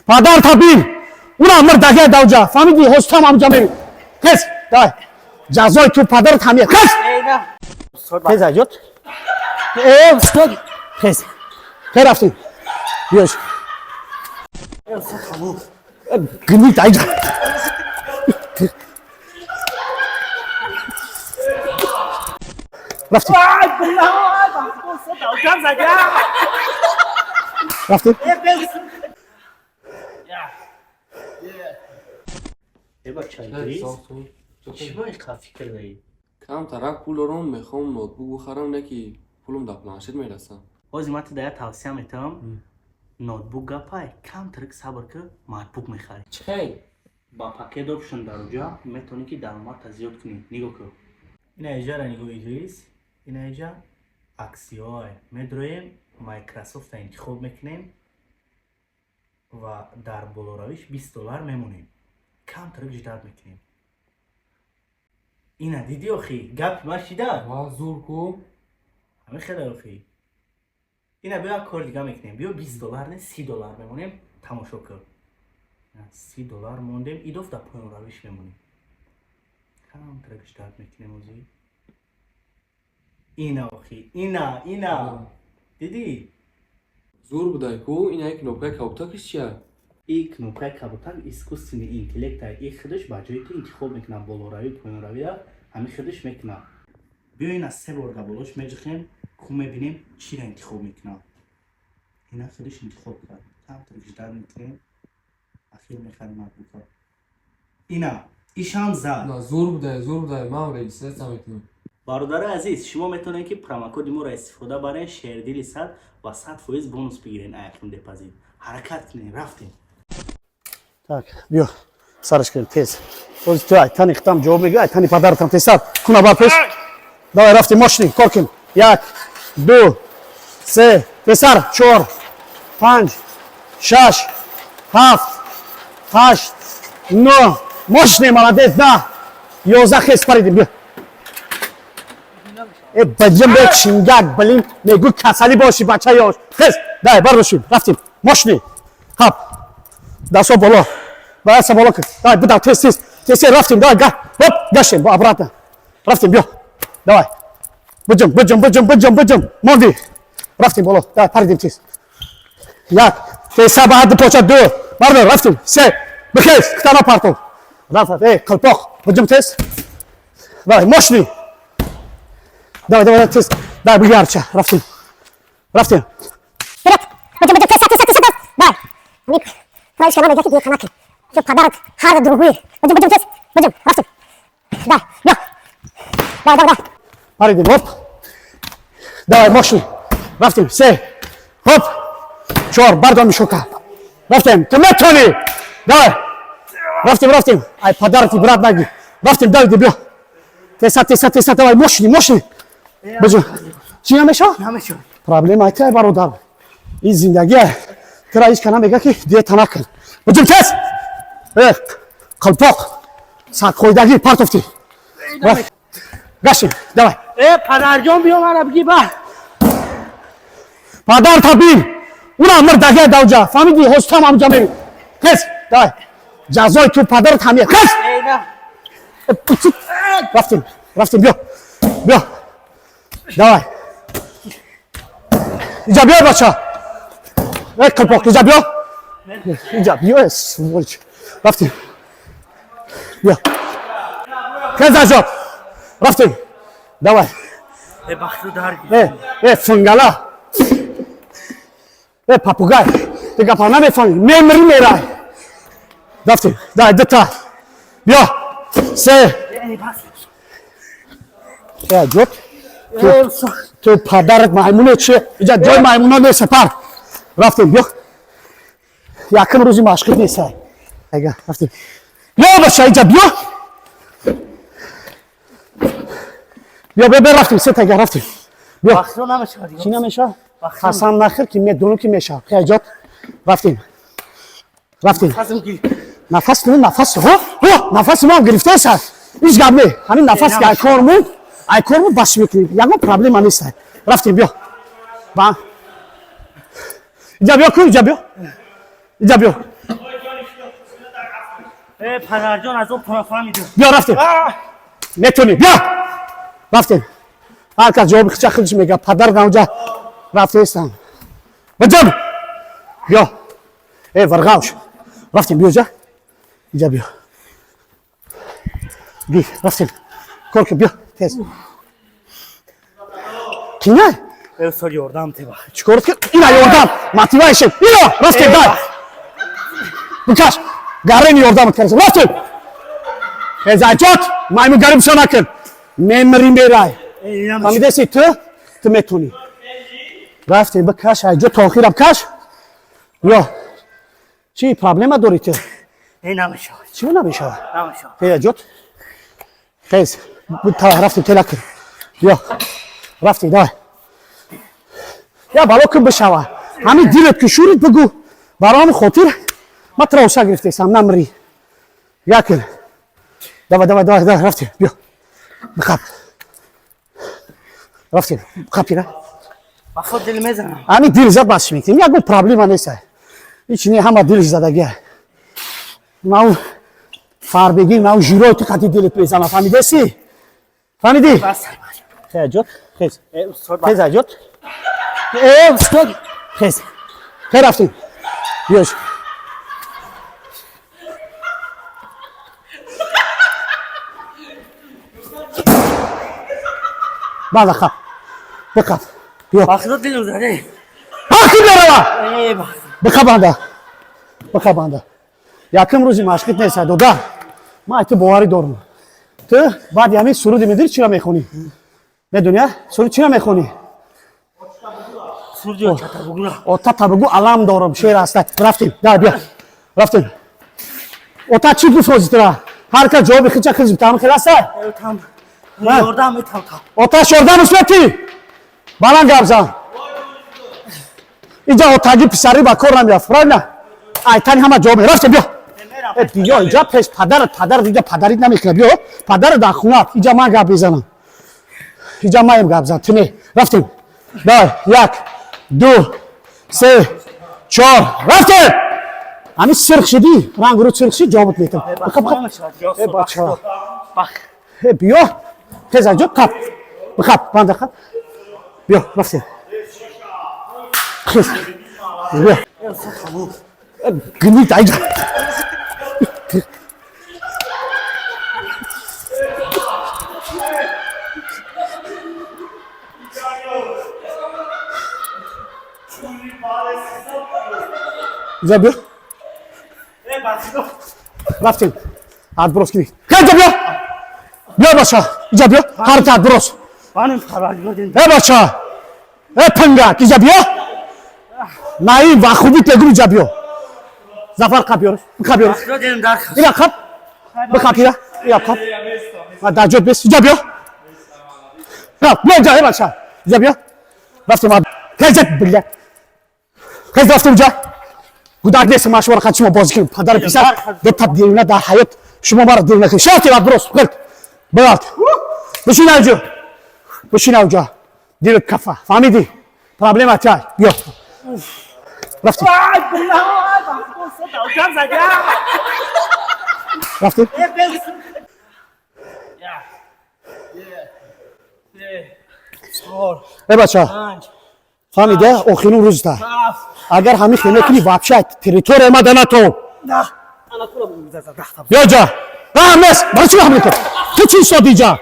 Падар табин. Уна мурдагия давҷа. Фаҳмидӣ? Ҳозитам ҳамҷа мери. Хез, давай. Ҷазои ту падарат ҳамия. Хез! Хез, аҷот. Э, устод. Хез. Хез, рафтем. Биёш. Гнит айҷа. Рафтем. Рафтем. Камтарак пул дорам, мехоҳам ноутбук бихарам, не ки пулам дар планшет мерасам. Ҳозир ман ту дая тавсия метавам. Ноутбук гапай, камтарак сабр ки, макбук мехарӣ. Чӣ хел? Ба пакет опшн дар уҷа метавонӣ, ки даромадта зиёд кунӣ. Нигоҳ кун, ина иҷара, нигоҳ, Идрис, ина иҷа аксияҳое медроем, Майкрософта интихоб мекунем ва дар болоравиш 20 доллар мемонем, камтарак ждать мекунем. Ина дидӣ, охи, гапи ман шида? Ва зур ку. Ҳамин хеле, охи. Ина биё, як кори дига мекунем. Биё, 20 доллар не, 30 доллар мемонем, тамошо кун. 30 доллар мондем, идоф дар поёнравиш мемонем, камтарак ждать мекунем. Озӣ ина, охи, ина, ина дидӣ? Зур будай ку. Ина як кнопкаи кабутакиш чия? И кнопкаи кабутак искусственный интеллекта. И худаш ба ҷои ту интихоб мекунад болоравӣ, поёнравия, ҳамин худаш мекунад. Биё, ина се бор дар болош меҷихем ку, мебинем, чиро интихоб мекунад. Ина худаш интихоб кард. Камтар ждать мекунем, ахир мехарем макбука. Ина ишам зад. На, зур будай, зур будай, ман регистрация мекунам. Бародари азиз, шумо метавонед, ки промокоди моро истифода барен, шердили 100, ва 100% бонус бигирен. Аякун депозит ҳаракат кунем, рафтем. Так, биё. Сараш кунем тез. Ҳозир ту айтани хитам ҷавоб мегӯ, айтани падаратам тезтар. Куна бар пеш. Давай, рафтем, мошини, кор кун. Як, ду, се, тезтар, чор, панҷ, шаш, ҳафт, ҳашт, нӯҳ. Мошини, молодец, 10. 11, хез, паридем, биё. Э, баҷам бе чингак, блин, мегӯ касалӣ бошӣ, бача ёш. Хез, давай, бардошим, рафтем. Мошини. Хап. Дастҳо боло. Даста боло кун. Давай, бидав, тез, тез. Тез, тез, рафтем, давай, га. Хоп, гаштем, обратно. Рафтем, биё. Давай. Биҷум, биҷум, биҷум, биҷум, биҷум. Монди. Рафтем боло. Давай, паридем тез. Як, тезтар, ба ҳадди поча, ду. Бардор, рафтем. Се. Бихез, китана партов. Рафт, эй, қилпоқ. Биҷум тез. Давай, мошини. Давай, давай, тез. Давай, бигарча. Рафтем. Рафтем. Вперед! Бача, бача, тез, тез, тез, тез! Давай! Ник, правишка надо, яки канаки. Всё, подарок, хара другой. Бача, бача, тез, бача, рафтем. Да, бё. Давай, давай, давай. Паридем, хоп. Давай, мошини. Рафтем, се. Хоп. Чор, бардор мишока. Рафтем, ту метавонӣ. Давай. Рафтем, рафтем. Ай, подарок брат наги. Рафтем, давай, биё. Теса, теса, теса, давай, мошини, мошини. Баҷо. Чӣ намешава? Намешавад. Проблема айтай, бародар. Ин зиндагия. Тура ҳеҷ кана мега, ки диета накун. Баҷум, тез. Э, қилпоқ. Сагхӯйдагӣ партофтӣ. Гаштем, давай. Э, падарҷон, биё, мара биги ба. Падар табин. Уна мурдагия давҷа. Фаҳмидӣ? Ҳозитам ҳамҷа мери. Хез, давай. Ҷазои ту падарат ҳамия. Хез! Рафтем, рафтем, биё. Биё. Давай. Иҷа биё, бача. Э, қилпоқ, иҷа биё. Иҷа биё, э, сволочь. Рафтем. Биё. Хез, аҷоб. Рафтем. Давай. Э, бахту дар. Э, э, фунгала. Э, попугай. Ту гапа намефаҳмӣ. Мемри, мерай. Рафтем. Давай, дута. Биё. Се. Э, аҷоб. Ту падарат маймуне чи? Иҷа ҷои маймуна нест, пар. Рафтем, биё. Якум рӯзи машқит нест. Ага, рафтем. Биё, бача, иҷа биё. Биё, биё, биё, рафтем, се тага, рафтем. Биё. Бахту намешавад. Чӣ намешавад? Қасам нахӯр, ки медонам, ки мешавад. Хеле, рафтем. Рафтем. Нафас кунӣ, нафас, ҳо, ҳо, нафаси ман гирифтааст. Ҳеҷ гап не. Ҳамин нафас ки ай кор монд, ай кор монд, бас мекунем. Ягон проблема нест. Рафтем, биё. Ба. Иҷа биё ку, иҷа биё. Иҷа биё. Падарҷон, аз об фаҳмидам. Биё, рафтем. Метонӣ, биё, рафтем. Ҳар кас ҷавоби хича худаш мега. Падар наунҷа рафтаестам. Биҷам, биё. Э, варғавш, рафтем, биё иҷа, иҷа биё. Би, рафтем, кор кун, биё тез. Кина? Устод, ёрдам теба. Чӣ корот кар? Ина ёрдам, мотивация. Ино, рафтем, дай, бикаш. Гарени ёрдамат кардам, рафтем. Хезаҷот, маймунгарӣ бисёр накун, мемирӣ, мерай. Фаҳмидаси? Ту метонӣ. Рафтем, бикаш, айҷо то охира бикаш. Ё чӣ проблема дорӣ ту? Намешавад. Чӣ намешавад? Намешавад. Хезаҷот, хез, рафтем, тела кун. Биё, рафтем, давай. Я бало кун, бишава. Ҳамин дилет ки шурид, бигӯ. Барои ҳамин хотир ма туро оса гирифтесам, намрӣ. Якин, давай, давай, давай, давай, рафтем, биё, бихаб, рафтем, бихаб ира. Ба худ дил мезанам. Ҳамин дил зад, бас мекунем, ягон проблема нест, ҳеч не, ҳама дилш задагия. Мау фарбегӣ, мау жирои ту қати дилет мезана, фаҳмидаси? Фаҳмидӣ? Хез, хез. Хез, аҷот. Э, устод, хез, хез, рафтем, биёш. Бада, хаб, бихаб, биё. Ба худо, дилм заде. Ҳақи мерава. Бихабанда, бихабанда. Якум рӯзи машқит нест, дода. Ман ту боварӣ дорам. Ту баъди ҳамин суруди медири чира мехонӣ? Медони, суруд чира мехонӣ? Ота бугу, алам дорам, шер аста. Рафтем, да, биё, рафтем. Ота чӣ гуфт ҳозир тура? Ҳар кас ҷавоби хича хиз там хел аста. Оташ ёрдамаш метӣ? Баланд гап зан. Инҷа отаги писарӣ ба кор намеяфт, правильно? Айтани ҳама ҷавоб. Рафтем, биё. Э, биё инҷа пеш падарат. Падарат инҷа падарит намекунад. Биё, падарат дар хонаат. Инҷа ман гап мезанам, инҷа маем гап зан, ту не. Рафтем, давай. Як, ду, се, чор, рафтем. Ҳамин сирх шидӣ, рангу рӯ сирх шид, ҷавобат метам. Э, бача, э, биё, тез, аҷо қап, бихап, банда қап. Биё, рафтем, хез, биё. Гнит айҷа. Инҷа биё, рафтем, отброс кини. Инҷа биё, биё, бача, инҷа биё. Ҳарта отброс. Э, бача, э, пангак, инҷа биё. Наим ва хубит мегум, инҷа биё. Зафар, қап, биёр, бихап, биёр. Ира қап, бихап, ира, ира қап. Дар ҷот бес. Инҷа биё, биё инҷа. Э, бача, инҷа биё, рафтем. Хезат, бля, хез, рафтем инҷа. Гудак нестам, ман шуморо қад шумо бозӣ кунем. Падару писар дута девина, дар ҳаёт шумо маро девина кунед. Шафтем, отброс, қилт билат. Бишин авҷо, бишин авҷо, дилат кафа, фаҳмидӣ? Проблема чай. Биё, рафтем, рафтем. Э, бача, фаҳмида? Охирин рӯзта. Агар ҳамин хел мекунӣ, вообще территория ма да натов. Биё ҷа. Нест. Барои чӣ ҳамле кар? Ту чӣ истоди иҷа?